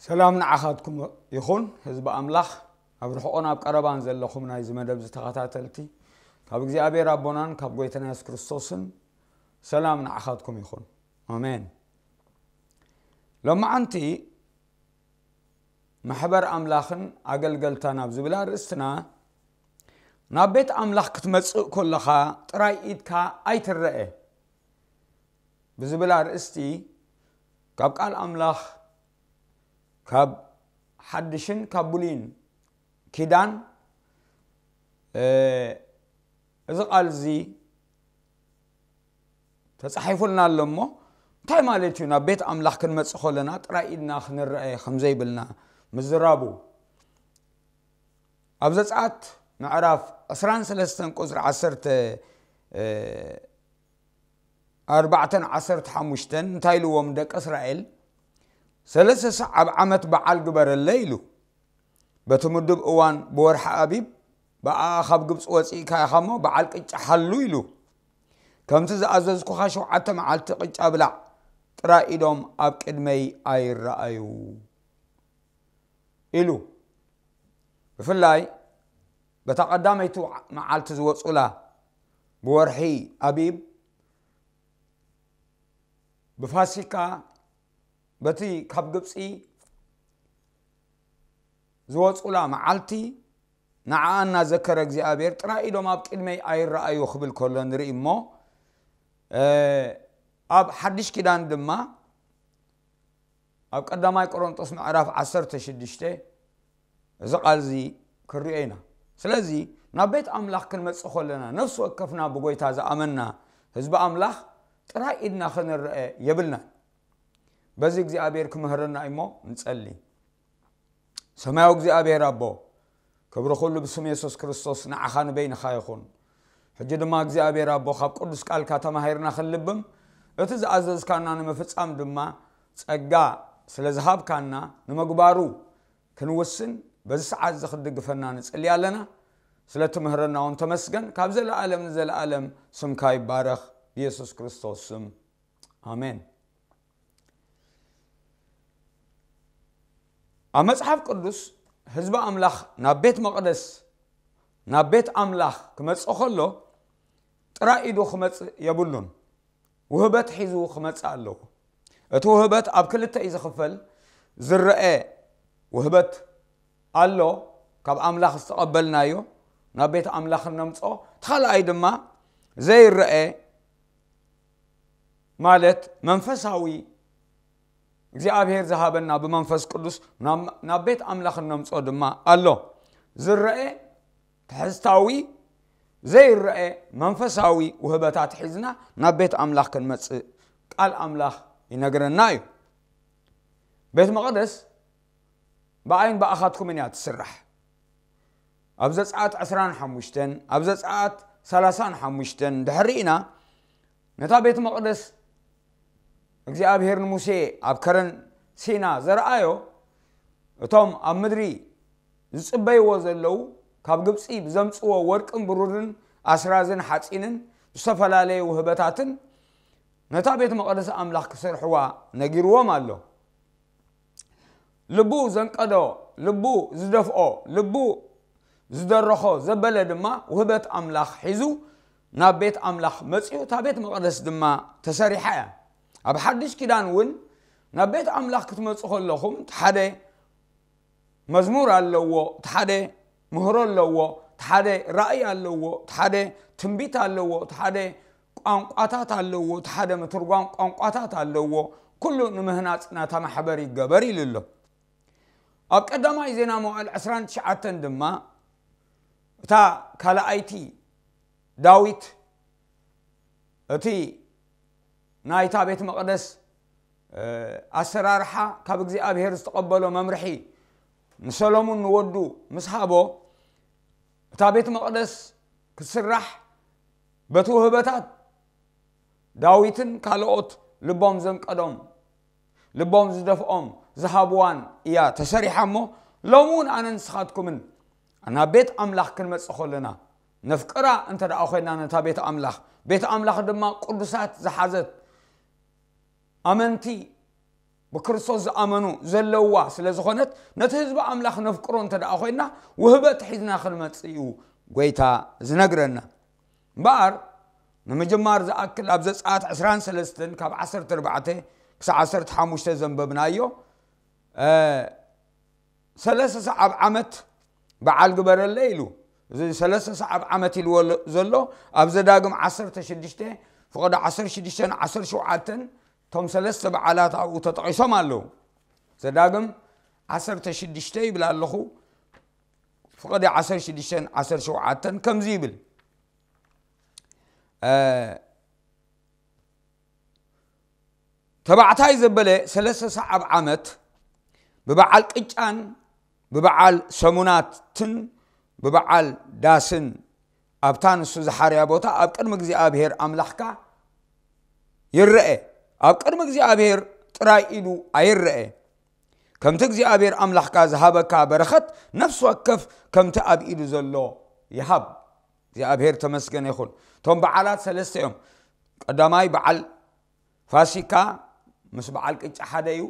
ሰላም ንዓኻትኩም ይኹን ህዝቢ ኣምላኽ፣ ኣብ ርሑቕን ኣብ ቀረባን ዘለኹም ናይዚ መደብ ዝተኸታተልቲ፣ ካብ እግዚኣብሔር ኣቦናን ካብ ጎይታና የሱስ ክርስቶስን ሰላም ንዓኻትኩም ይኹን። ኣሜን። ሎማዓንቲ ማሕበር ኣምላኽን ኣገልገልታን ኣብ ዝብል ኣርእስትና፣ ናብ ቤት ኣምላኽ ክትመጽእ ከለኻ ጥራይ ኢድካ ኣይትረአ ብዝብል ኣርእስቲ፣ ካብ ቃል ኣምላኽ፣ ካብ ሓድሽን ካብ ብሉይን ኪዳን፣ እ፣ እዚ ቃል እዚ ተጻሒፉልና ኣሎ እሞ፣ እንታይ ማለት እዩ ናብ ቤት ኣምላኽ ክንመጽእ ከለና ጥራይ ኢድና ክንረአ ከም ዘይብልና ምዝራቡ? ኣብ ዘጸኣት ምዕራፍ ዕስራን ሰለስተን ቁጽሪ ዓሰርተ፣ እ፣ ኣርባዕተን ዓሰርተ ሓሙሽተን እንታይ ኢልዎም ደቂ እስራኤል? ሰለስተ ሰዓብ ዓመት በዓል ግበረለይ ኢሉ። በቲ ምዱብ እዋን ብወርሒ ኣቢብ ብኣኣ ካብ ግብጺ ወጺእካ ኢኻ እሞ በዓል ቅጫ ሓሉ ኢሉ። ከምቲ ዝኣዘዝኩኻ ሸውዓተ መዓልቲ ቅጫ ብላዕ፣ ጥራይ ኢዶም ኣብ ቅድመይ ኣይረኣዩ ኢሉ። ብፍላይ በታ ቀዳመይቲ መዓልቲ ዝወጹላ ብወርሒ ኣቢብ ብፋሲካ በቲ ካብ ግብጺ ዝወጹላ መዓልቲ ንዓኣ እናዘከረ እግዚኣብሔር ጥራይ ኢዶም ኣብ ቅድመይ ኣይረኣዩ ክብል ከሎ ንርኢ እሞ፣ እ፣ ኣብ ሓድሽ ኪዳን ድማ ኣብ ቀዳማይ ቆሮንጦስ ምዕራፍ ዓሰርተ ሽዱሽተ እዚ ቃል እዚ ክንሪኦ ኢና። ስለዚ ናብ ቤት ኣምላኽ ክንመጽእ ከለና ነፍሲ ወከፍና ብጎይታ ዝኣመንና ህዝቢ ኣምላኽ ጥራይ ኢድና ክንረአ የብልናን። በዚ እግዚኣብሔር ክምህረና እሞ ንጸሊ። ሰማያዊ እግዚኣብሔር ኣቦ፣ ክብሪ ኩሉ ብስም የሱስ ክርስቶስ ንዓኻ ንበይንኻ ይኹን። ሕጂ ድማ እግዚኣብሔር ኣቦ ካብ ቅዱስ ቃልካ ተማሂርና ክንልብም፣ እቲ ዝኣዘዝካና ንምፍጻም ድማ ጸጋ ስለ ዝሃብካና ንምግባሩ ክንውስን በዚ ሰዓት እዚ ክትድግፈና ንጽሊ ኣለና። ስለ ትምህረና እውን ተመስገን። ካብ ዘለኣለም ንዘለኣለም ስምካ ይባረኽ። ብየሱስ ክርስቶስ ስም ኣሜን። ኣብ መጽሓፍ ቅዱስ ህዝቢ ኣምላኽ ናብ ቤት መቕደስ፣ ናብ ቤት ኣምላኽ ክመጽእ ከሎ ጥራይ ኢዱ ክመጽእ የብሉን። ውህበት ሒዙ ክመጽእ ኣለዎ። እቲ ውህበት ኣብ ክልተ እዩ ዝኽፈል። ዝረአ ውህበት ኣሎ፣ ካብ ኣምላኽ ዝተቐበልናዮ ናብ ቤት ኣምላኽ እነምጽኦ። እቲ ካልኣይ ድማ ዘይረአ ማለት መንፈሳዊ እግዚኣብሔር ዝሃበና ብመንፈስ ቅዱስ ናብ፣ ናብ ቤት ኣምላኽ እነምጽኦ ድማ ኣሎ። ዝረአ ትሕዝታዊ ዘይረአ መንፈሳዊ ውህበታት ሒዝና ናብ ቤት ኣምላኽ ክንመጽእ ቃል ኣምላኽ ይነግረና እዩ። ቤት መቕደስ ብኣይን ብኣኻትኩምን እያ ትስራሕ። ኣብ ዘጸኣት ዕስራን ሓሙሽተን፣ ኣብ ዘጸኣት ሰላሳን ሓሙሽተን ድሕሪ ኢና ነታ ቤት መቕደስ እግዚኣብሔር ንሙሴ ኣብ ከረን ሲና ዘረኣዮ፣ እቶም ኣብ ምድሪ ዝጽበይዎ ዘለዉ ካብ ግብጺ ብዘምጽዎ ወርቅን ብሩርን ኣስራዝን ሓጺንን ዝተፈላለየ ውህበታትን ነታ ቤት መቕደስ ኣምላኽ ክሰርሕዋ ነጊርዎም ኣሎ። ልቡ ዘንቀዶ፣ ልቡ ዝደፍኦ፣ ልቡ ዝደረኾ ዘበለ ድማ ውህበት ኣምላኽ ሒዙ ናብ ቤት ኣምላኽ መጺኡ፣ እታ ቤት መቕደስ ድማ ተሰሪሓ እያ። ኣብ ሓድሽ ኪዳን እውን ናብ ቤት ኣምላኽ ክትመጹ ከለኹም እቲ ሓደ መዝሙር ኣለዎ፣ እቲ ሓደ ምህሮ ኣለዎ፣ እቲ ሓደ ራእይ ኣለዎ፣ እቲ ሓደ ትንቢት ኣለዎ፣ እቲ ሓደ ቋንቋታት ኣለዎ፣ እቲ ሓደ ምትርጓም ቋንቋታት ኣለዎ። ኩሉ ንምህናጽ ናታ ማሕበር ይገበር ኢሉ ኣሎ። ኣብ ቀዳማይ ዜና መዋዕል ዕስራን ትሽዓተን ድማ እታ ካልኣይቲ ዳዊት እቲ ናይታ ቤት መቕደስ፣ እ፣ ኣሰራርሓ ካብ እግዚኣብሔር ዝተቐበሎ መምርሒ ንሰሎሙን ንወዱ ምስ ሃቦ፣ እታ ቤት መቕደስ ክትስራሕ በቲ ውህበታት ዳዊትን ካልኦት ልቦም ዘንቀዶም፣ ልቦም ዝደፍኦም ዝሃብዋን እያ ተሰሪሓ እሞ፣ ሎሚ እውን ኣነ ንስኻትኩምን ናብ ቤት ኣምላኽ ክንመጽእ ከለና፣ ነፍቅራ እንተ ደኣ ኮይና ነታ ቤት ኣምላኽ፣ ቤት ኣምላኽ ድማ ቅዱሳት ዝሓዘት፣ ኣመንቲ ብክርስቶስ ዝኣመኑ ዘለዋ ስለ ዝኾነት፣ ነቲ ህዝቢ ኣምላኽ ነፍቅሮ እንተ ደኣ ኮይና፣ ውህበት ሒዝና ክንመጽእ እዩ ጎይታ ዝነግረና። እምበኣር ንምጅማር ዝኣክል፣ ኣብ ዘጸኣት ዕስራን ሰለስተን ካብ ዓሰርተ ኣርባዕተ ክሳብ ዓሰርተ ሓሙሽተ ዘንበብናዮ፣ እ፣ ሰለስተ ሰዓብ ዓመት በዓል ግበረለይ ኢሉ። እዚ ሰለስተ ሰዓብ ዓመት ኢልዎ ዘሎ፣ ኣብ ዘዳግም ዓሰርተ ሽዱሽተ፣ ፍቕዲ ዓሰርተ ሽዱሽተን ዓሰርተ ሸውዓተን፣ እቶም ሰለስተ በዓላት ኣብኡ ተጠቒሶም ኣለዉ። ዘዳግም ዓሰርተ ሽዱሽተ ይብል ኣለኹ፣ ፍቕዲ ዓሰርተ ሽዱሽተን ዓሰርተ ሸውዓተን ከምዚ ይብል። እ፣ ተባዕታይ ዘበለ ሰለስተ ሰዓብ ዓመት ብበዓል ቅጫን ብበዓል ሰሙናትን ብበዓል ዳስን ኣብታ ንሱ ዝሓርያ ቦታ ኣብ ቅድሚ እግዚኣብሔር ኣምላኽካ ይረአ። ኣብ ቅድሚ እግዚኣብሔር ጥራይ ኢዱ ኣይረአ። ከምቲ እግዚኣብሔር ኣምላኽካ ዝሃበካ በረኸት ነፍሲ ወከፍ ከምቲ ኣብ ኢዱ ዘሎ ይሃብ። እግዚኣብሔር ተመስገን ይኹን። እቶም በዓላት ሰለስተ እዮም። ቀዳማይ በዓል ፋሲካ ምስ በዓል ቅጫ ሓደ እዩ።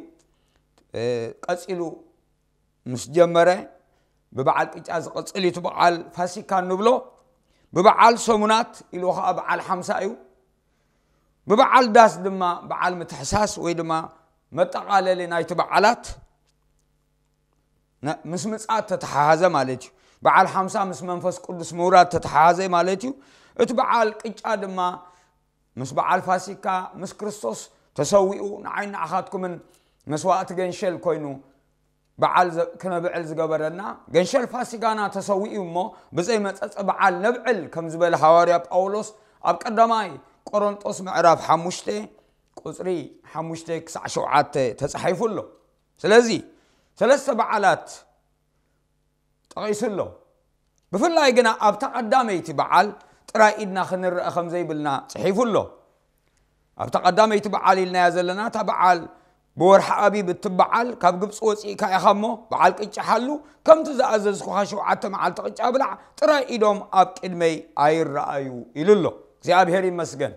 እ፣ ቀጺሉ ምስ ጀመረ ብበዓል ቅጫ ዝቕጽል እዩ። እቲ በዓል ፋሲካ እንብሎ ብበዓል ሰሙናት ኢሉ ኸዓ በዓል ሓምሳ እዩ። ብበዓል ዳስ ድማ በዓል ምትሕሳስ ወይ ድማ መጠቓለሊ ናይቲ በዓላት ነ-፣ ምስ ምጽኣት ተተሓሓዘ ማለት እዩ። በዓል ሓምሳ ምስ መንፈስ ቅዱስ ምውራድ ተተሓሓዘ ማለት እዩ። እቲ በዓል ቅጫ ድማ ምስ በዓል ፋሲካ፣ ምስ ክርስቶስ ተሰዊኡ ንዓይ ንዓኻትኩምን መስዋእቲ ገንሸል ኮይኑ በዓል ዘ-፣ ክነብዕል ዝገበረና፣ ገንሸል ፋሲጋና ተሰዊኡ እሞ ብዘይ መጸጸ በዓል ነብዕል ከም ዝበለ ሃዋርያ ጳውሎስ ኣብ ቀዳማይ ቆሮንጦስ ምዕራፍ ሓሙሽተ ቁጽሪ ሓሙሽተ ክሳዕ ሸውዓተ ተጻሒፉ ኣሎ። ስለዚ ሰለስተ በዓላት ጠቒሱ ኣሎ። ብፍላይ ግና ኣብታ ቀዳመይቲ በዓል ጥራይ ኢድና ክንረአ ከም ዘይብልና ጽሒፉ ኣሎ። ኣብታ ቀዳመይቲ በዓል ኢልናያ ዘለና፣ እታ በዓል ብወርሒ ኣቢብ እትበዓል፣ ካብ ግብጺ ወጺእካ ኢኻ እሞ በዓል ቅጫ ሓሉ፣ ከምቲ ዝኣዘዝኩኻ ሸውዓተ መዓልቲ ቅጫ ብላዕ፣ ጥራይ ኢዶም ኣብ ቅድመይ ኣይረኣዩ ኢሉ ኣሎ። እግዚኣብሔር ይመስገን።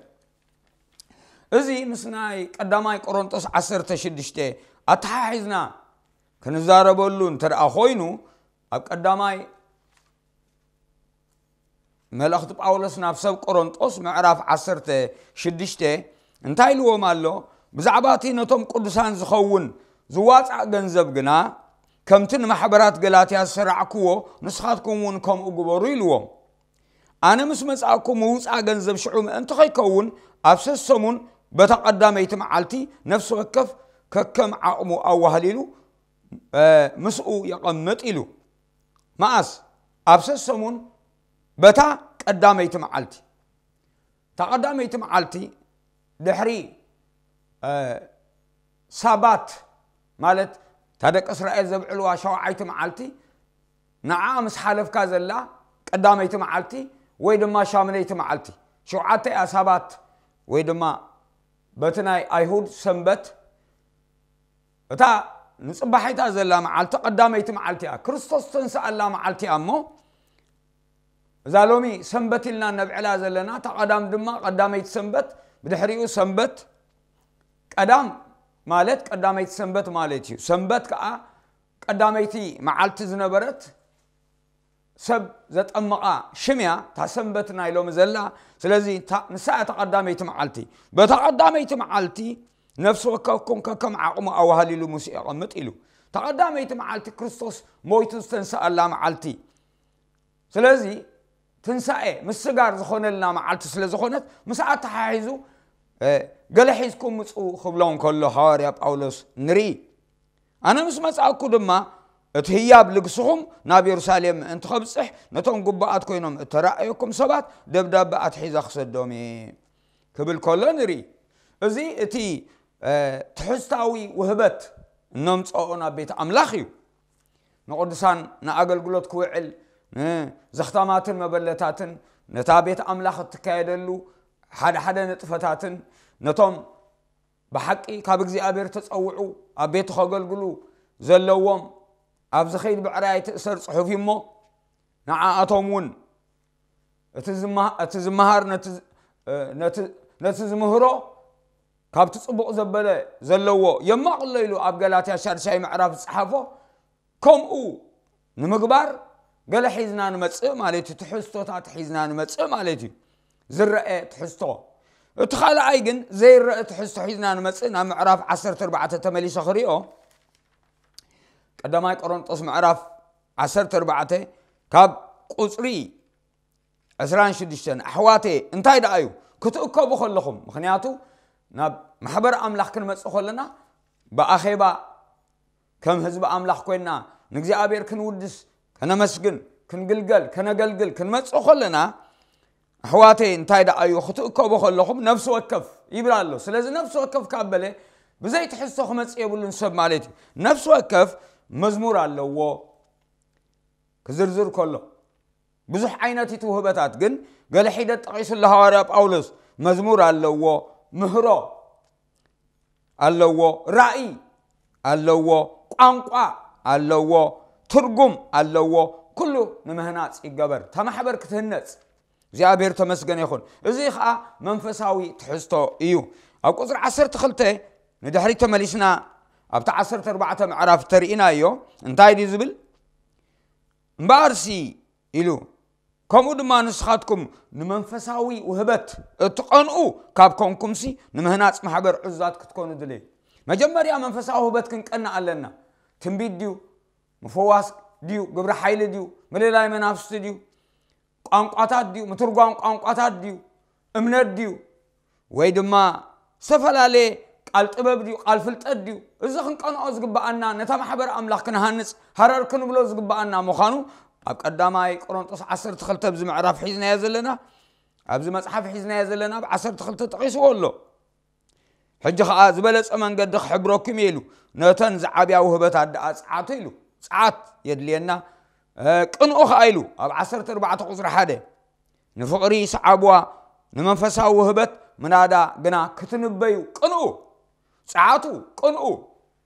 እዚ ምስ ናይ ቀዳማይ ቆሮንጦስ ዓሰርተ ሽዱሽተ ኣተሓሒዝና ክንዛረበሉ እንተ ደኣ ኮይኑ፣ ኣብ ቀዳማይ መልእኽቲ ጳውሎስ ናብ ሰብ ቆሮንጦስ ምዕራፍ ዓሰርተ ሽዱሽተ እንታይ ኢልዎም ኣሎ? ብዛዕባ እቲ ነቶም ቅዱሳን ዝኸውን ዝዋጻእ ገንዘብ ግና፣ ከምቲ ንማሕበራት ገላትያ ዝሰራዕክዎ፣ ንስኻትኩም እውን ከምኡ ግበሩ ኢልዎም። ኣነ ምስ መጻእኩ ምውጻእ ገንዘብ ሽዑ ምእንቲ ኸይከውን፣ ኣብ ሰሰሙን በታ ቐዳመይቲ መዓልቲ ነፍሲ ወከፍ ከከም ዓቕሙ ኣዋህሊሉ፣ እ፣ ምስኡ የቐምጥ ኢሉ። መኣስ? ኣብ ሰሰሙን በታ ቀዳመይቲ መዓልቲ። እታ ቀዳመይቲ መዓልቲ ድሕሪ፣ እ፣ ሳባት ማለት እታ ደቂ እስራኤል ዘብዕልዋ ሸውዓይቲ መዓልቲ፣ ንዓ ምስ ሓለፍካ ዘላ ቀዳመይቲ መዓልቲ ወይ ድማ ሻምነይቲ መዓልቲ፣ ሸውዓተ እያ ሳባት ወይ ድማ በቲ ናይ ኣይሁድ ሰንበት፣ እታ ንጽባሒታ ዘላ መዓልቲ ቀዳመይቲ መዓልቲ እያ። ክርስቶስ ተንስኣላ መዓልቲ እያ እሞ፣ እዛ ሎሚ ሰንበት ኢልና ነብዕላ ዘለና፣ እታ ቀዳም ድማ ቀዳመይቲ ሰንበት፣ ብድሕሪኡ ሰንበት፣ ቀዳም ማለት ቀዳመይቲ ሰንበት ማለት እዩ። ሰንበት ከኣ ቀዳመይቲ መዓልቲ ዝነበረት ሰብ ዘጠመቓ ሽም እያ፣ እታ ሰንበት ናይ ሎሚ ዘላ። ስለዚ እታ፣ ንሳ እያ እታ ቀዳመይቲ መዓልቲ። በታ ቀዳመይቲ መዓልቲ ነፍሲ ወከፍኩም ከከም ዓቕሙ ኣዋህሊሉ ሙሴ የቐምጥ ኢሉ። እታ ቀዳመይቲ መዓልቲ ክርስቶስ ሞይቱ ዝተንስኣላ መዓልቲ። ስለዚ ትንሳኤ ምስጋር ዝኾነልና መዓልቲ ስለ ዝኾነት፣ ምስኣ ተሓሒዙ፣ እ፣ ገለ ሒዝኩም ምጹ ክብሎም ከሎ ሃዋርያ ጳውሎስ ንርኢ። ኣነ ምስ መጻእኩ ድማ እቲ ህያብ ልግስኹም ናብ የሩሳሌም ምእንቲ ከብጽሕ፣ ነቶም ግቡኣት ኮይኖም እተራእየኩም ሰባት ደብዳበ ኣትሒዘ ክሰዶም እየ ክብል ከሎ ንርኢ። እዚ እቲ፣ እ፣ ትሕዝታዊ ውህበት እነምጽኦ ናብ ቤት ኣምላኽ እዩ። ንቅዱሳን ንኣገልግሎት ክውዕል፣ ንዘኽታማትን መበለታትን፣ ነታ ቤት ኣምላኽ እትካየደሉ ሓደ ሓደ ንጥፈታትን፣ ነቶም ብሓቂ ካብ እግዚኣብሔር ተጸውዑ ኣብ ቤቱ ከገልግሉ ዘለዎም፣ ኣብ ዝኸይድ ብዕራይ ኣይትእሰር ጽሑፍ እዩ እሞ፣ ንዓኣቶም እውን እቲ ዝመሃ-፣ እቲ ዝመሃር ነቲ ዝ-፣ እ፣ ነቲ፣ ነቲ ዝምህሮ ካብቲ ጽቡቕ ዘበለ ዘለዎ የማቕሎ ኢሉ ኣብ ገላትያ ሻድሻይ ምዕራፍ ዝጸሓፎ፣ ከምኡ ንምግባር ገለ ሒዝና ንመጽእ ማለት እዩ። ትሕዝቶታት ሒዝና ንመጽእ ማለት እዩ። ዝረአ ትሕዝቶ። እቲ ካልኣይ ግን ዘይረአ ትሕዝቶ ሒዝና ንመጽእ። ናብ ምዕራፍ ዓሰርተ ኣርባዕተ ተመሊሰ ክሪኦ፣ ቀዳማይ ቆሮንጦስ ምዕራፍ ዓሰርተ ኣርባዕተ ካብ ቁጽሪ ዕስራን ሽዱሽተን፣ ኣሕዋተየ እንታይ ደኣ እዩ ክትእከቡ ከለኹም? ምኽንያቱ ናብ ማሕበር ኣምላኽ ክንመጽእ ከለና ብኣኼባ ከም ህዝቢ ኣምላኽ ኮይና ንእግዚኣብሔር ክንውድስ፣ ከነመስግን፣ ክንግልገል፣ ከነገልግል ክንመጽእ ከለና ኣሕዋተይ እንታይ ደኣ እዩ ክትእከቡ ከለኹም ነፍሲ ወከፍ ይብል ኣሎ። ስለዚ ነፍሲ ወከፍ ካብ በለ ብዘይ ትሕዝቶ ክመጽእ የብሉን ሰብ ማለት እዩ። ነፍሲ ወከፍ መዝሙር ኣለዎ ክዝርዝር ከሎ ብዙሕ ዓይነት እዩ ውህበታት፣ ግን ገለ ሒደት ጠቒሱ ኣሎ ሃዋርያ ጳውሎስ። መዝሙር ኣለዎ፣ ምህሮ ኣለዎ፣ ራእይ ኣለዎ፣ ቋንቋ ኣለዎ፣ ትርጉም ኣለዎ። ኩሉ ንምህናጽ ይገበር፣ እታ ማሕበር ክትህነጽ። እግዚኣብሔር ተመስገን ይኹን። እዚ ኸኣ መንፈሳዊ ትሕዝቶ እዩ። ኣብ ቁጽሪ ዓሰርተ ክልተ ንድሕሪት ተመሊስና ኣብቲ ዓሰርተ ኣርባዕተ ምዕራፍ ተርእናዮ እንታይ ድዩ ዝብል? እምበኣርሲ ኢሉ፣ ከምኡ ድማ ንስኻትኩም ንመንፈሳዊ ውህበት እትቐንኡ ካብ ኮንኩምሲ ንምህናጽ ማሕበር ዕዙዛት ክትኮኑ ድልዩ። መጀመርያ መንፈሳዊ ውህበት ክንቀንእ ኣለና። ትንቢት ድዩ? ምፍዋስ ድዩ? ግብሪ ሓይሊ ድዩ? ምልላይ መናፍስቲ ድዩ? ቋንቋታት ድዩ? ምትርጓም ቋንቋታት ድዩ? እምነት ድዩ? ወይ ድማ ዝተፈላለየ ቃል ጥበብ ድዩ? ቃል ፍልጠት ድዩ? እዚ ክንቀንኦ ዝግብኣና፣ ነታ ማሕበር ኣምላኽ ክንሃንጽ ሃረር ክንብሎ ዝግብኣና ምዃኑ ኣብ ቀዳማይ ቆሮንጦስ ዓሰርተ ክልተ ኣብዚ ምዕራፍ ሒዝናዮ ዘለና፣ ኣብዚ መጽሓፍ ሒዝናዮ ዘለና ኣብ ዓሰርተ ክልተ ጠቒስዎ ኣሎ። ሕጂ ኸኣ ዝበለጸ መንገዲ ክሕብረኩም እየ ኢሉ፣ ነተን ዝዓብያ ውህበታት ደኣ ጽዓቱ ኢሉ። ጽዓት የድልየና፣ እ፣ ቅንኡ ኸኣ ኢሉ ኣብ ዓሰርተ ኣርባዕተ ቁጽሪ ሓደ፣ ንፍቕሪ ሰዓብዋ፣ ንመንፈሳዊ ውህበት ምናዳ ግና ክትንበዩ ቅንኡ። ጽዓቱ ቅንኡ።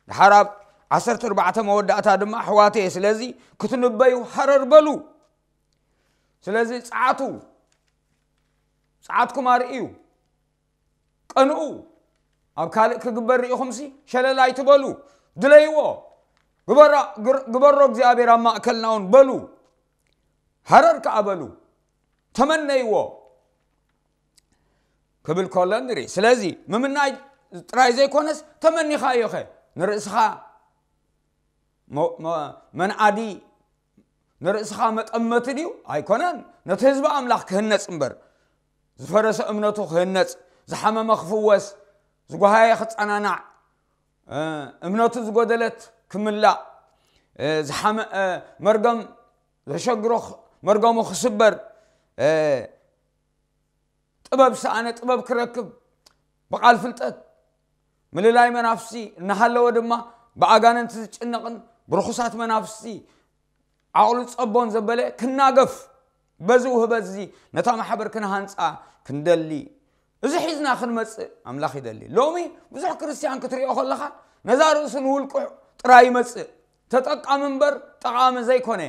ድሓር ኣብ ዓሰርተ ኣርባዕተ መወዳእታ ድማ፣ ኣሕዋተየ፣ ስለዚ ክትንበዩ ሃረር በሉ። ስለዚ ጽዓቱ፣ ጽዓትኩም ኣርእዩ፣ ቅንኡ። ኣብ ካልእ ክግበር ርኢኹምሲ ሸለል ኣይትበሉ፣ ድለይዎ። ግበራ-፣ ግር-፣ ግበሮ እግዚኣብሔር ኣብ ማእከልና እውን በሉ። ሃረር ከኣ በሉ፣ ተመነይዎ ክብል ከሎ ንርኢ። ስለዚ ምምናይ ጥራይ ዘይኮነስ ተመኒኻዮኸ ንርእስኻ መ-፣ መ-፣ መንኣዲ፣ ንርእስኻ መጠመቲ ድዩ? ኣይኮነን። ነቲ ህዝቢ ኣምላኽ ክህነጽ እምበር፣ ዝፈረሰ እምነቱ ክህነጽ፣ ዝሓመመ ክፍወስ፣ ዝጓሃየ ክጸናናዕ፣ እ፣ እምነቱ ዝጎደለት ክምላእ፣ እ፣ ዝሓመ-፣ እ፣ መርገም ዘሸግሮ ኽ-፣ መርገሙ ክስበር፣ እ፣ ጥበብ ዝሰኣነ ጥበብ ክረክብ፣ ብቓል ፍልጠት፣ ምልላይ መናፍስቲ እናሃለወ ድማ ብኣጋንንቲ ዝጭነቕን ብርኹሳት መናፍስቲ ዓቕሉ ጸቦን ዘበለ ክናገፍ፣ በዚ ውህበት እዚ ነታ ማሕበር ክንሃንጻ ክንደሊ፣ እዚ ሒዝና ክንመጽእ ኣምላኽ ይደሊ። ሎሚ ብዙሕ ክርስትያን ክትሪኦ ከለኻ ነዛ ርእሱ ንውልቁ ጥራይ ይመጽእ፣ ተጠቃሚ እምበር ጠቓሚ ዘይኮነ፣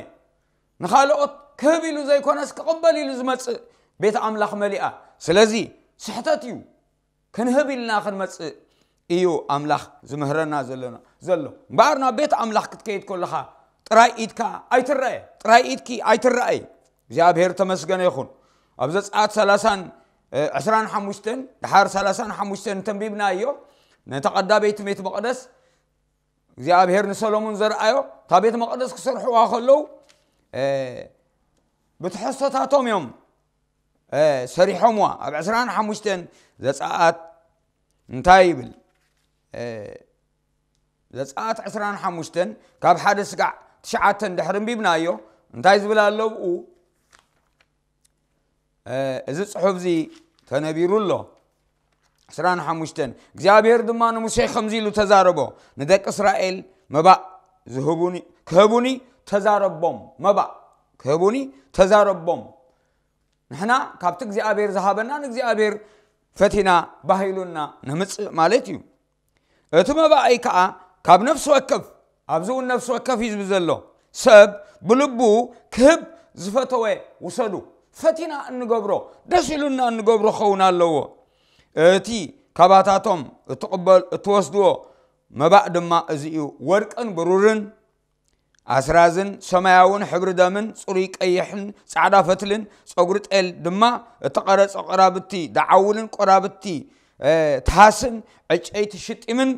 ንኻልኦት ክህብ ኢሉ ዘይኮነስ ክቕበል ኢሉ ዝመጽእ ቤት ኣምላኽ መሊኣ። ስለዚ ስሕተት እዩ። ክንህብ ኢልና ክንመጽእ እዩ ኣምላኽ ዝምህረና ዘለና ዘሎ። እምበኣር ናብ ቤት ኣምላኽ ክትከይድ ከለኻ ጥራይ ኢድካ ኣይትረአ፣ ጥራይ ኢድኪ ኣይትረኣይ። እግዚኣብሔር ተመስገነ ይኹን። ኣብ ዘጸኣት ሰላሳን፣ እ፣ ዕስራን ሓሙሽተን፣ ድሓር ሰላሳን ሓሙሽተን እንተንቢብናዮ፣ ነታ ቀዳመይቲ ቤት መቕደስ እግዚኣብሔር ንሰሎሞን ዘርኣዮ፣ እታ ቤት መቕደስ ክሰርሕዋ ከለዉ፣ እ፣ ብትሕዝቶታቶም እዮም፣ እ፣ ሰሪሖምዋ። ኣብ ዕስራን ሓሙሽተን ዘጸኣት እንታይ ይብል? እ፣ ዘጸኣት ዕስራን ሓሙሽተን ካብ ሓደ ስጋዕ ትሽዓተ እንድሕር ኣንቢብናዮ፣ እንታይ ዝብል ኣሎ ኣብኡ? እ፣ እዚ ጽሑፍ እዚ ተነቢሩ ኣሎ። ዕስራን ሓሙሽተን እግዚኣብሔር ድማ ንሙሴ ከምዚ ኢሉ ተዛረቦ፣ ንደቂ እስራኤል መባእ ዝህቡኒ፣ ክህቡኒ ተዛረቦም። መባእ ክህቡኒ ተዛረቦም። ንሕና ካብቲ እግዚኣብሔር ዝሃበና ንእግዚኣብሔር ፈቲና ባህይሉና ነምጽእ ማለት እዩ። እቲ መባኣይ ከኣ ካብ ነፍሲ ወከፍ፣ ኣብዚ እውን ነፍሲ ወከፍ እዩ ዝብል ዘሎ፣ ሰብ ብልቡ ክህብ ዝፈተወ ውሰዱ። ፈቲና እንገብሮ፣ ደስ ኢሉና እንገብሮ ክኸውን ኣለዎ። እቲ ካባታቶም እትቕበል እትወስድዎ መባእ ድማ እዚ እዩ። ወርቅን ብሩርን ኣስራዝን ሰማያውን ሕብሪ ደምን ጽሩይ ቀይሕን ጻዕዳ ፈትልን ጸጉሪ ጤል ድማ እተቐረጸ ቆራብቲ ደዓውልን ቆራብቲ ትሃስን ዕጨይቲ ሽጢምን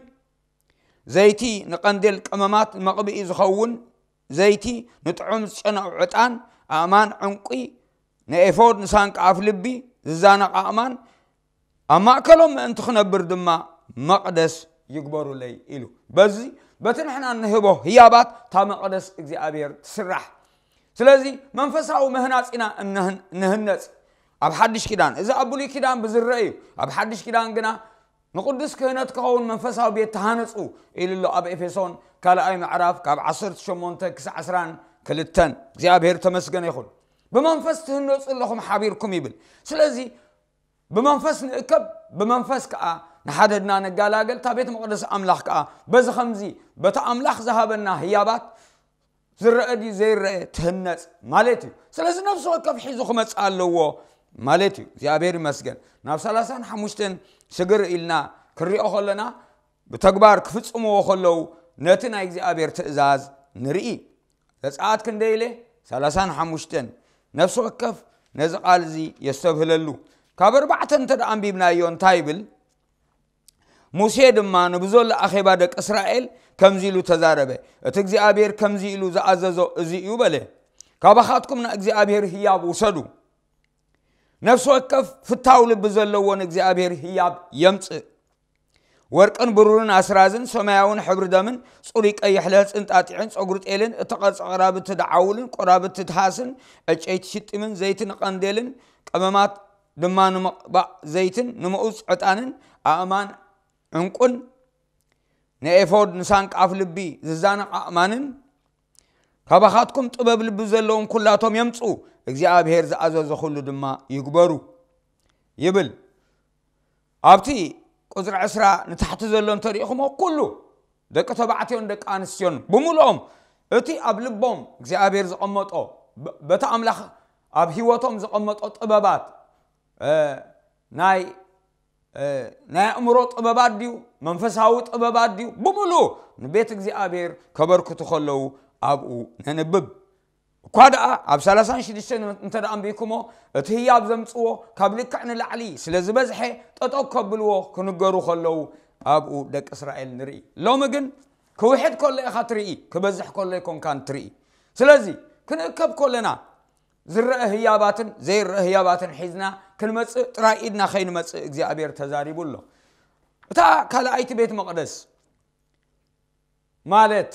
ዘይቲ ንቐንዴል ቀመማት መቕብኢ ዝኸውን ዘይቲ ንጥዑም ዝጨነቑ ዕጣን ኣእማን ዕንቁ ንኤፎድ ንሳንቃ ኣፍ ልቢ ዝዛነቕ ኣእማን ኣብ ማእከሎም ምእንቲ ክነብር ድማ መቕደስ ይግበሩለይ ኢሉ። በዚ በቲ ንሕና እንህቦ ህያባት እታ መቕደስ እግዚኣብሔር ትስራሕ። ስለዚ መንፈሳዊ ምህናፅ ኢና እንህነፅ ኣብ ሓድሽ ኪዳን። እዚ ኣብ ብሉይ ኪዳን ብዝረአ እዩ። ኣብ ሓድሽ ኪዳን ግና ንቅዱስ ክህነት ክኸውን መንፈሳዊ ቤት ተሃነፁ ኢሉ ኣሎ ኣብ ኤፌሶን ካልኣይ ምዕራፍ ካብ ዓሰርተ ሸሞንተ ክሳዕ ዕስራን ክልተን። እግዚኣብሔር ተመስገነ ይኹን። ብመንፈስ ትህነፁ ኣለኹም ሓቢርኩም ይብል። ስለዚ ብመንፈስ ንእከብ፣ ብመንፈስ ከዓ ንሓደድና ንጋላገል። እታ ቤት መቕደስ ኣምላኽ ከዓ በዚ ከምዚ በቲ ኣምላኽ ዝሃበና ህያባት ዝረአ ድዩ ዘይረአ ትህነፅ ማለት እዩ። ስለዚ ነፍሲ ወከፍ ሒዙ ክመፅእ ኣለዎ ማለት እዩ። እግዚኣብሔር ይመስገን። ናብ ሰላሳን ሓሙሽተን ስግር ኢልና ክንሪኦ ከለና ብተግባር ክፍፅምዎ ከለዉ ነቲ ናይ እግዚኣብሔር ትእዛዝ ንርኢ። ዘፀኣት ክንደይ ኢለ ሰላሳን ሓሙሽተን። ነፍሲ ወከፍ ነዚ ቃል እዚ የስተብህለሉ። ካብ ኣርባዕተ እንተ ደኣ ኣንቢብናዮ እንታይ ይብል? ሙሴ ድማ ንብዘሎ ኣኼባ ደቂ እስራኤል ከምዚ ኢሉ ተዛረበ። እቲ እግዚኣብሔር ከምዚ ኢሉ ዝኣዘዞ እዚ እዩ በለ። ካባኻትኩም ንእግዚኣብሔር ህያብ ውሰዱ። ነፍሲ ወከፍ ፍታው ልቢ ዘለዎ ንእግዚኣብሔር ህያብ የምጽእ። ወርቅን ብሩርን ኣስራዝን ሰማያውን ሕብሪ ደምን ጽሩይ ቀይሕ ለህጽን ጣጢዕን ጸጉሪ ጤልን እተቐርጸ ቆራብቲ ደዓውልን ቆራብቲ ትሃስን ዕጨይቲ ሽጢምን ዘይቲ ንቐንዴልን ቀመማት ድማ ንምቕባእ ዘይትን ንምኡዝ ዕጣንን ኣእማን ዕንቁን ንኤፎድ ንሳንቃፍ ልቢ ዝዛነቕ ኣእማንን ካባኻትኩም ጥበብ ልቢ ዘለዎም ኩላቶም የምጽኡ፣ እግዚኣብሔር ዝኣዘዞ ኩሉ ድማ ይግበሩ ይብል። ኣብቲ ቁፅሪ ዕስራ ንታሕቲ ዘሎ እንተሪኢኹሞ ኩሉ ደቂ ተባዕትዮን ደቂ ኣንስትዮን ብምልኦም እቲ ኣብ ልቦም እግዚኣብሔር ዝቐመጦ በቲ ኣምላኽ ኣብ ህይወቶም ዝቐመጦ ጥበባት ናይ ናይ ኣእምሮ ጥበባት ድዩ መንፈሳዊ ጥበባት ድዩ ብምሉ ንቤት እግዚኣብሔር ከበርክቱ ከለዉ ኣብኡ ነንብብ። እኳ ደኣ ኣብ ሰላሳን ሽዱሽተን እንተ ደኣ ኣንቢብኩሞ እቲ ህያብ ዘምፅዎ ካብ ልክዕ ንላዕሊ ስለ ዝበዝሐ ጠጠው ከብልዎ ክንገሩ ከለዉ ኣብኡ ደቂ እስራኤል ንርኢ። ሎሚ ግን ክውሕድ ከሎ ኢኻ ትርኢ፣ ክበዝሕ ከሎ ኣይኮንካን ትርኢ። ስለዚ ክንእከብ ከለና ዝረአ ህያባትን ዘይረአ ህያባትን ሒዝና ክንመፅእ ጥራይ ኢድና ከይንመፅእ እግዚኣብሔር ተዛሪቡ ኣሎ። እታ ካልኣይቲ ቤት መቕደስ ማለት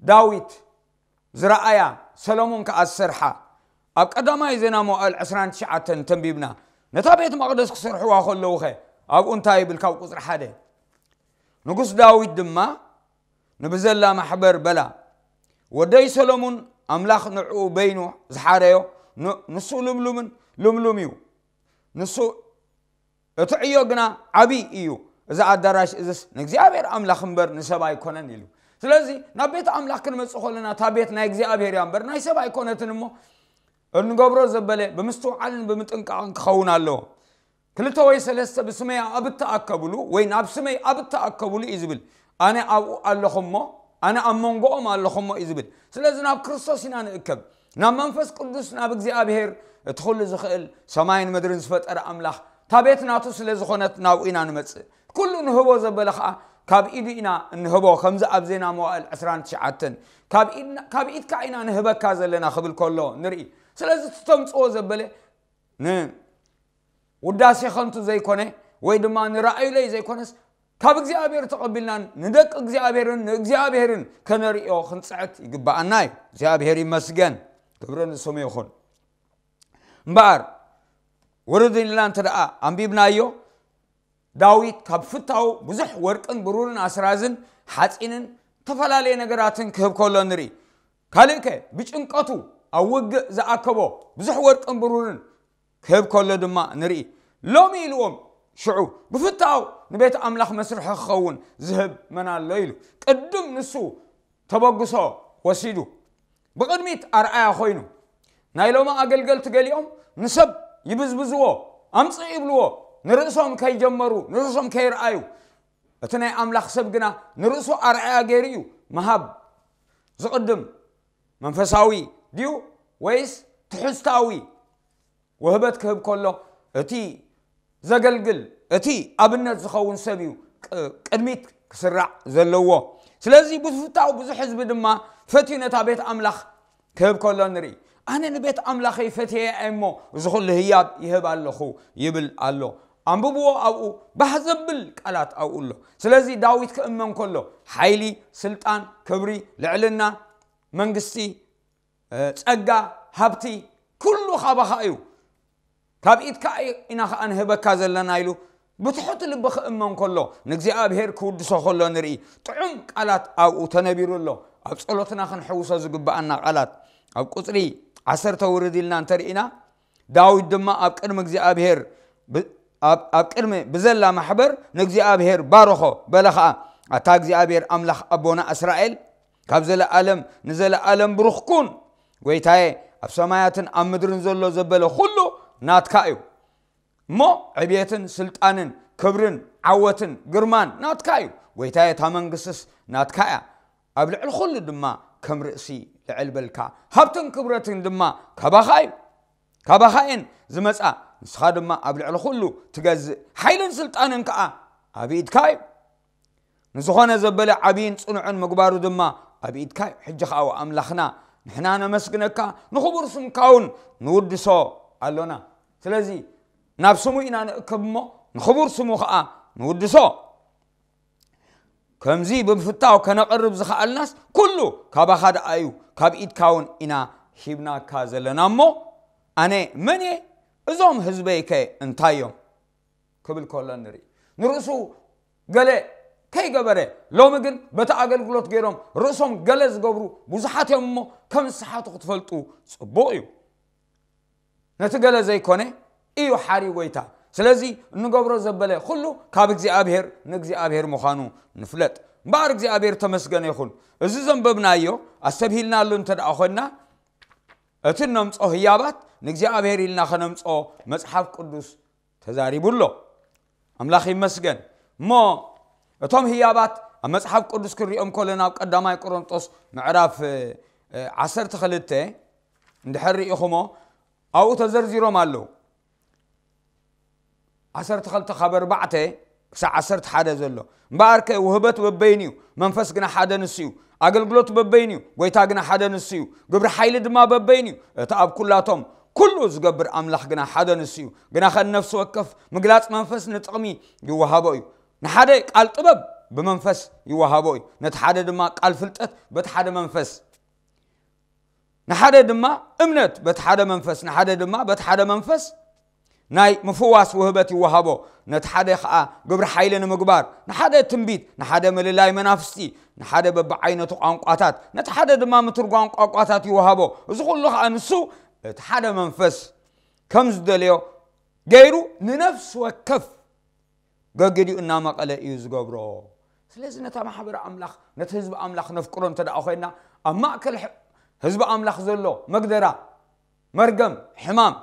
ዳዊት ዝረኣያ ሰሎሞን ከኣ ዝሰርሓ ኣብ ቀዳማይ ዜና መዋእል ዕስራን ትሽዓተን ተንቢብና ነታ ቤት መቕደስ ክሰርሕዋ ከለዉ ኸ ኣብኡ እንታይ ይብል? ካብ ቁፅሪ ሓደ ንጉስ ዳዊት ድማ ንብዘላ ማሕበር በላ፣ ወደይ ሰሎሙን ኣምላኽ ንዕኡ በይኑ ዝሓረዮ ንሱ ልምሉምን ልምሉም እዩ። ንሱ እቲ ዕዮ ግና ዓብይ እዩ። እዚ ኣዳራሽ እዝስ ንእግዚኣብሔር ኣምላኽ እምበር ንሰብ ኣይኮነን ኢሉ። ስለዚ ናብ ቤት ኣምላኽ ክንመጽእ ከለና እታ ቤት ናይ እግዚኣብሔር እያ እምበር ናይ ሰብ ኣይኮነትን እሞ እንገብሮ ዘበለ ብምስትውዓልን ብምጥንቃቕን ክኸውን ኣለዎ። ክልተ ወይ ሰለስተ ብስመይ ኣብ እተኣከብሉ ወይ ናብ ስመይ ኣብ እተኣከብሉ እዩ ዝብል። ኣነ ኣብኡ ኣለኹ እሞ ኣነ ኣብ መንጎኦም ኣለኹ እሞ እዩ ዝብል። ስለዚ ናብ ክርስቶስ ኢና ንእከብ፣ ናብ መንፈስ ቅዱስ ናብ እግዚኣብሔር እቲ ኩሉ ዝኽእል ሰማይን ምድርን ዝፈጠረ ኣምላኽ እታ ቤት ናቱ ስለ ዝኾነት ናብኡ ኢና ንመጽእ። ኩሉ ንህቦ ዘበለ ኸዓ ካብ ኢዱ ኢና እንህቦ፣ ከምዚ ኣብ ዜና መዋእል ዕስራን ትሽዓተን ካብ ኢድና- ካብ ኢድካ ኢና ንህበካ ዘለና ክብል ከሎ ንርኢ። ስለዚ እቲ ተምጽኦ ዘበለ ንውዳሴ ኸንቱ ዘይኮነ ወይ ድማ ንራእዩለይ ዘይኮነስ ካብ እግዚኣብሔር ተቐቢልና ንደቂ እግዚኣብሔርን ንእግዚኣብሔርን ከነርእዮ ክንፅዕት ይግብኣና እዩ። እግዚኣብሔር ይመስገን፣ ክብሪ ንስሙ ይኹን። እምበኣር ውርድ ኢልና እንተ ደኣ ኣንቢብናዮ ዳዊት ካብ ፍታው ብዙሕ ወርቅን ብሩርን ኣስራዝን ሓፂንን ዝተፈላለየ ነገራትን ክህብ ከሎ ንርኢ። ካልእ ከ ብጭንቀቱ ኣብ ውግእ ዝኣከቦ ብዙሕ ወርቅን ብሩርን ክህብ ከሎ ድማ ንርኢ። ሎሚ ኢልዎም ሽዑ ብፍታው ንቤት ኣምላኽ መስርሒ ክኸውን ዝህብ መን ኣሎ ኢሉ ቅድም ንሱ ተበግሶ ወሲዱ ብቕድሚት ኣርኣያ ኮይኑ። ናይ ሎሚ ኣገልገልቲ ገሊኦም ንሰብ ይብዝብዝዎ፣ ኣምፅእ ይብልዎ፣ ንርእሶም ከይጀመሩ፣ ንርእሶም ከይረኣዩ፣ እቲ ናይ ኣምላኽ ሰብ ግና ንርእሱ ኣርኣያ ገይሩ እዩ ምሃብ ዝቕድም። መንፈሳዊ ድዩ ወይስ ትሕዝታዊ ውህበት ክህብ ከሎ፣ እቲ ዘገልግል፣ እቲ ኣብነት ዝኸውን ሰብ እዩ ቅ- ቅድሚት ክስራዕ ዘለዎ። ስለዚ ብፍታው ብዙሕ ህዝቢ ድማ ፈትዩ ነታ ቤት ኣምላኽ ክህብ ከሎ ንርኢ። ኣነ ንቤት ኣምላኸይ ፈትየ እሞ እዚ ኩሉ ህያብ ይህብ ኣለኹ ይብል ኣሎ። ኣንብብዎ፣ ኣብኡ ባህ ዘብል ቃላት ኣብኡ ኣሎ። ስለዚ ዳዊት ክእመን ከሎ ሓይሊ፣ ስልጣን፣ ክብሪ፣ ልዕልና፣ መንግስቲ፣ ጸጋ፣ ሃብቲ፣ ኩሉ ካባኻ እዩ፣ ካብ ኢድካ ኢና ከኣ ንህበካ ዘለና ኢሉ ብትሑት ልቢ ክእመን ከሎ፣ ንእግዚኣብሔር ክውድሶ ከሎ ንርኢ። ጥዑም ቃላት ኣብኡ ተነቢሩ ኣሎ። ኣብ ጸሎትና ክንሕውሶ ዝግብኣና ቃላት ኣብ ቁጽሪ ዓሰርተ ውርድ ኢልና እንተርኢና፣ ዳዊት ድማ ኣብ ቅድሚ እግዚኣብሔር ብ- ኣብ ኣብ ቅድሚ ብዘላ ማሕበር ንእግዚኣብሔር ባረኾ፣ በለ ኸኣ፣ ኣታ እግዚኣብሔር ኣምላኽ ኣቦና እስራኤል፣ ካብ ዘለኣለም ንዘለኣለም ብሩኽ ኩን። ጎይታየ፣ ኣብ ሰማያትን ኣብ ምድርን ዘሎ ዘበለ ኩሉ ናትካ እዩ። እሞ ዕብየትን ስልጣንን ክብርን ዓወትን ግርማን ናትካ እዩ። ጎይታየ፣ እታ መንግስትስ ናትካ እያ። ኣብ ልዕሊ ኩሉ ድማ ከም ርእሲ ልዕል በልካ፣ ሃብትን ክብረትን ድማ ካባኻ እዩ። ካባኻ እየን ዝመጻ፣ ንስኻ ድማ ኣብ ልዕሊ ኩሉ ትገዝእ፣ ሓይልን ስልጣንን ከኣ ኣብ ኢድካ እዩ። ንዝኾነ ዘበለ ዓብይን ጽኑዕን ምግባሩ ድማ ኣብ ኢድካ እዩ። ሕጂ ከኣ ኣምላኽና፣ ንሕና ነመስግነካ፣ ንኽቡር ስምካ እውን ንውድሶ ኣሎና። ስለዚ ናብ ስሙ ኢና ንእከብ እሞ ንኽቡር ስሙ ከኣ ንውድሶ። ከምዚ ብምፍታው ከነቕርብ ዝኸኣልናስ ኩሉ ካባኻ ደኣ እዩ፣ ካብ ኢድካ እውን ኢና ሂብናካ ዘለና እሞ፣ ኣነ መን እየ? እዞም ህዝበይከ እንታይ እዮም? ክብል ከሎ ንርኢ። ንርእሱ ገለ ከይገበረ፣ ሎሚ ግን በቲ ኣገልግሎት ገይሮም ርእሶም ገለ ዝገብሩ ብዙሓት እዮም እሞ፣ ከም ዝሰሓቱ ክትፈልጡ ጽቡቕ እዩ። ነቲ ገለ ዘይኮነ እዩ ሓርዩ ጎይታ። ስለዚ እንገብሮ ዘበለ ኩሉ ካብ እግዚኣብሔር ንእግዚኣብሔር ምዃኑ ንፍለጥ። እምበኣር እግዚኣብሔር ተመስገነ ይኹን። እዚ ዘንበብናዮ ኣስተብሂልናሉ እንተ ደኣ ኾንና፣ እቲ እነምጾ ህያባት ንእግዚኣብሔር ኢልና ኸነምጾ መጽሓፍ ቅዱስ ተዛሪቡ ኣሎ። ኣምላኽ ይመስገን። እሞ እቶም ህያባት ኣብ መጽሓፍ ቅዱስ ክንሪኦም ከለና፣ ኣብ ቀዳማይ ቆሮንጦስ ምዕራፍ ዓሰርተ ክልተ እንድሕር ርኢኹሞ፣ ኣብኡ ተዘርዚሮም ኣለዉ። ዓሰርተ ክልተ ካብ ኣርባዕተ ክሳዕ ዓሰርተ ሓደ ዘሎ። እምበኣርከ ውህበት በበይኑ እዩ፣ መንፈስ ግና ሓደ ንሱ እዩ። ኣገልግሎት በበይኑ እዩ፣ ጎይታ ግና ሓደ ንሱ እዩ። ግብሪ ሓይሊ ድማ በበይኑ እዩ፣ እቲ ኣብ ኩላቶም ኩሉ ዝገብር ኣምላኽ ግና ሓደ ንሱ እዩ። ግናኸ ንነፍሲ ወከፍ ምግላጽ መንፈስ ንጥቕሚ ይወሃቦ እዩ። ንሓደ ቃል ጥበብ ብመንፈስ ይወሃቦ እዩ፣ ነቲ ሓደ ድማ ቃል ፍልጠት በቲ ሓደ መንፈስ፣ ንሓደ ድማ እምነት በቲ ሓደ መንፈስ፣ ንሓደ ድማ በቲ ሓደ መንፈስ ናይ ምፍዋስ ውህበት ይወሃቦ፣ ነቲ ሓደ ኸኣ ግብሪ ሓይሊ ንምግባር፣ ንሓደ ትንቢት፣ ንሓደ ምልላይ መናፍስቲ፣ ንሓደ በብዓይነቱ ቋንቋታት፣ ነቲ ሓደ ድማ ምትርጓም ቋንቋታት ይወሃቦ። እዚ ኩሉ ኸኣ ንሱ እቲ ሓደ መንፈስ ከም ዝደልዮ ገይሩ ንነፍሲ ወከፍ ገገዲኡ እናመቐለ እዩ ዝገብሮ። ስለዚ ነታ ማሕበር ኣምላኽ፣ ነቲ ህዝቢ ኣምላኽ ነፍቅሮ እንተ ደኣ ኮይና፣ ኣብ ማእከል ሕ- ህዝቢ ኣምላኽ ዘሎ መግደራ፣ መርገም፣ ሕማም፣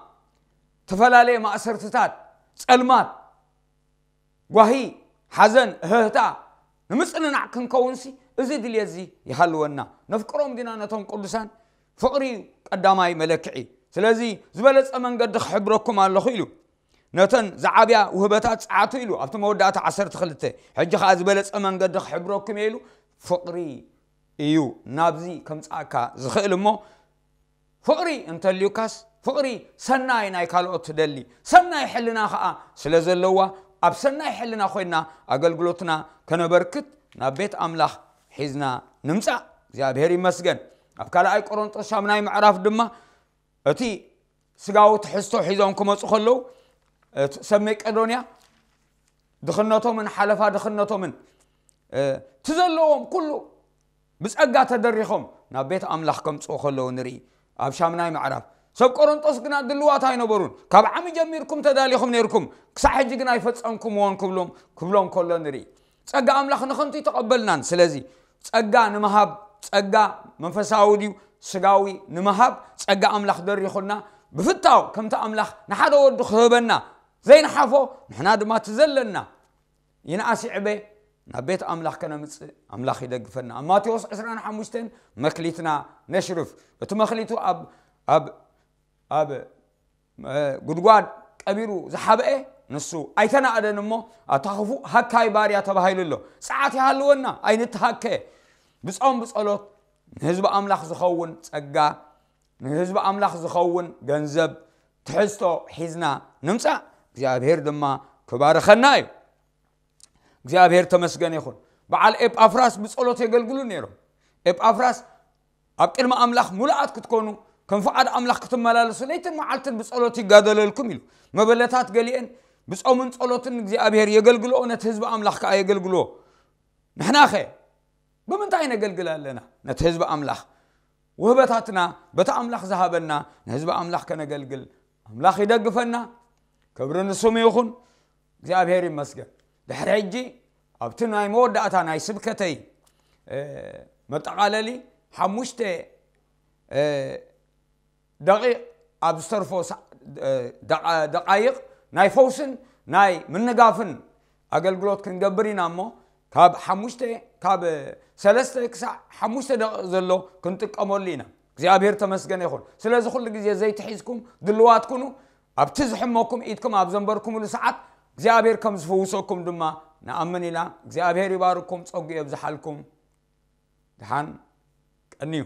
ዝተፈላለየ ማእሰርትታት፣ ጸልማት፣ ጓሂ፣ ሓዘን፣ እህህታ ንምጽንናዕ ክንከውንሲ፣ እዚ ድልየትዚ ይሃልወና። ነፍቅሮም ዲና ነቶም ቅዱሳን? ፍቕሪ እዩ ቀዳማይ መለክዒ። ስለዚ ዝበለጸ መንገዲ ክሕብረኩም ኣለኹ ኢሉ ነተን ዝዓብያ ውህበታት ጸዓቱ ኢሉ ኣብቲ መወዳእታ ዓሰርተ ክልተ። ሕጂ ኸኣ ዝበለጸ መንገዲ ክሕብረኩም እየ ኢሉ ፍቕሪ እዩ ናብዚ ከምጽኣካ ዝኽእል እሞ፣ ፍቕሪ እንተልዩካስ፣ ፍቕሪ ሰናይ ናይ ካልኦት ትደሊ፣ ሰናይ ሕልና ኸኣ ስለ ዘለዋ፣ ኣብ ሰናይ ሕልና ኮይና ኣገልግሎትና ከነበርክት ናብ ቤት ኣምላኽ ሒዝና ንምጻእ። እግዚኣብሔር ይመስገን። ኣብ ካልኣይ ቆሮንጦስ ሻምናይ ምዕራፍ ድማ እቲ ስጋዊ ትሕዝቶ ሒዞም ክመጹ ከለዉ፣ እቲ ሰብ መቄዶንያ ድኽነቶምን ሓለፋ ድኽነቶምን፣ እ፣ እቲ ዘለዎም ኩሉ ብጸጋ ተደሪኾም ናብ ቤት ኣምላኽ ከምጽኡ ከለዉ ንርኢ። ኣብ ሻምናይ ምዕራፍ፣ ሰብ ቆሮንጦስ ግና ድልዋት ኣይነበሩን። ካብ ዓሚ ጀሚርኩም ተዳሊኹም ነይርኩም፣ ክሳዕ ሕጂ ግን ኣይፈጸምኩምዎን ክብሎም፣ ክብሎም ከሎ ንርኢ። ጸጋ ኣምላኽ ንኸንቱ ይተቐበልናን። ስለዚ ጸጋ ንምሃብ፣ ጸጋ መንፈሳዊ ድዩ ስጋዊ ንምሃብ፣ ጸጋ ኣምላኽ ደሪኹልና፣ ብፍታው ከምቲ ኣምላኽ ንሓደ ወዱ ክህበና ዘይንሓፎ ንሕና ድማ እቲ ዘለና ይንኣስ ይዕበ ናብ ቤት ኣምላኽ ከነምጽእ ኣምላኽ ይደግፈና። ኣብ ማቴዎስ ዕስራን ሓሙሽተን መክሊትና ነሽርፍ። እቲ መክሊቱ ኣብ ኣብ ኣብ ጉድጓድ ቀቢሩ ዝሓብአ ንሱ ኣይተናእደን እሞ ኣታ ክፉእ ሃካይ ባርያ ተባሂሉ ኣሎ። ጸዓት ይሃልወና ኣይንተሃከ። ብጾም ብጸሎት ንህዝቢ ኣምላኽ ዝኸውን ጸጋ ንህዝቢ ኣምላኽ ዝኸውን ገንዘብ ትሕዝቶ ሒዝና ንምጻእ እግዚኣብሔር ድማ ክባርኸና እዩ። እግዚኣብሔር ተመስገን ይኹን። በዓል ኤጳፍራስ ብጸሎት የገልግሉ ነይሮም። ኤጳፍራስ ኣብ ቅድሚ ኣምላኽ ሙሉኣት ክትኮኑ ከም ፍቓድ ኣምላኽ ክትመላለሱ ለይትን መዓልትን ብጸሎት ይጋደለልኩም ኢሉ። መበለታት ገሊአን ብጾምን ጸሎትን እግዚኣብሔር የገልግልኦ ነቲ ህዝቢ ኣምላኽ ከኣ የገልግልዎ። ንሕናኸ ብምንታይ ነገልግል ኣለና? ነቲ ህዝቢ ኣምላኽ ውህበታትና በቲ ኣምላኽ ዝሃበና ንህዝቢ ኣምላኽ ከነገልግል ኣምላኽ ይደግፈና። ክብሪ ንስሙ ይኹን። እግዚኣብሔር ይመስገን። ድሕሪ ሕጂ ኣብቲ ናይ መወዳእታ ናይ ስብከተይ መጠቓለሊ ሓሙሽተ ደቂቕ ኣብ ዝተርፎ ደቃይቕ ናይ ፈውስን ናይ ምንጋፍን ኣገልግሎት ክንገብር ኢና እሞ ካብ ሓሙሽተ ካብ ሰለስተ ክሳዕ ሓሙሽተ ደቂቕ ዘሎ ክንጥቀመሉ ኢና። እግዚኣብሔር ተመስገን ይኹን። ስለዚ ኩሉ ግዜ ዘይትሒዝኩም ድልዋት ኩኑ። ኣብቲ ዝሕመኩም ኢድኩም ኣብ ዘንበርኩምሉ ሰዓት እግዚኣብሔር ከም ዝፍውሰኩም ድማ ንኣምን ኢና። እግዚኣብሔር ይባርኩም፣ ጸጉ የብዝሓልኩም። ደሓን ቀንዩ።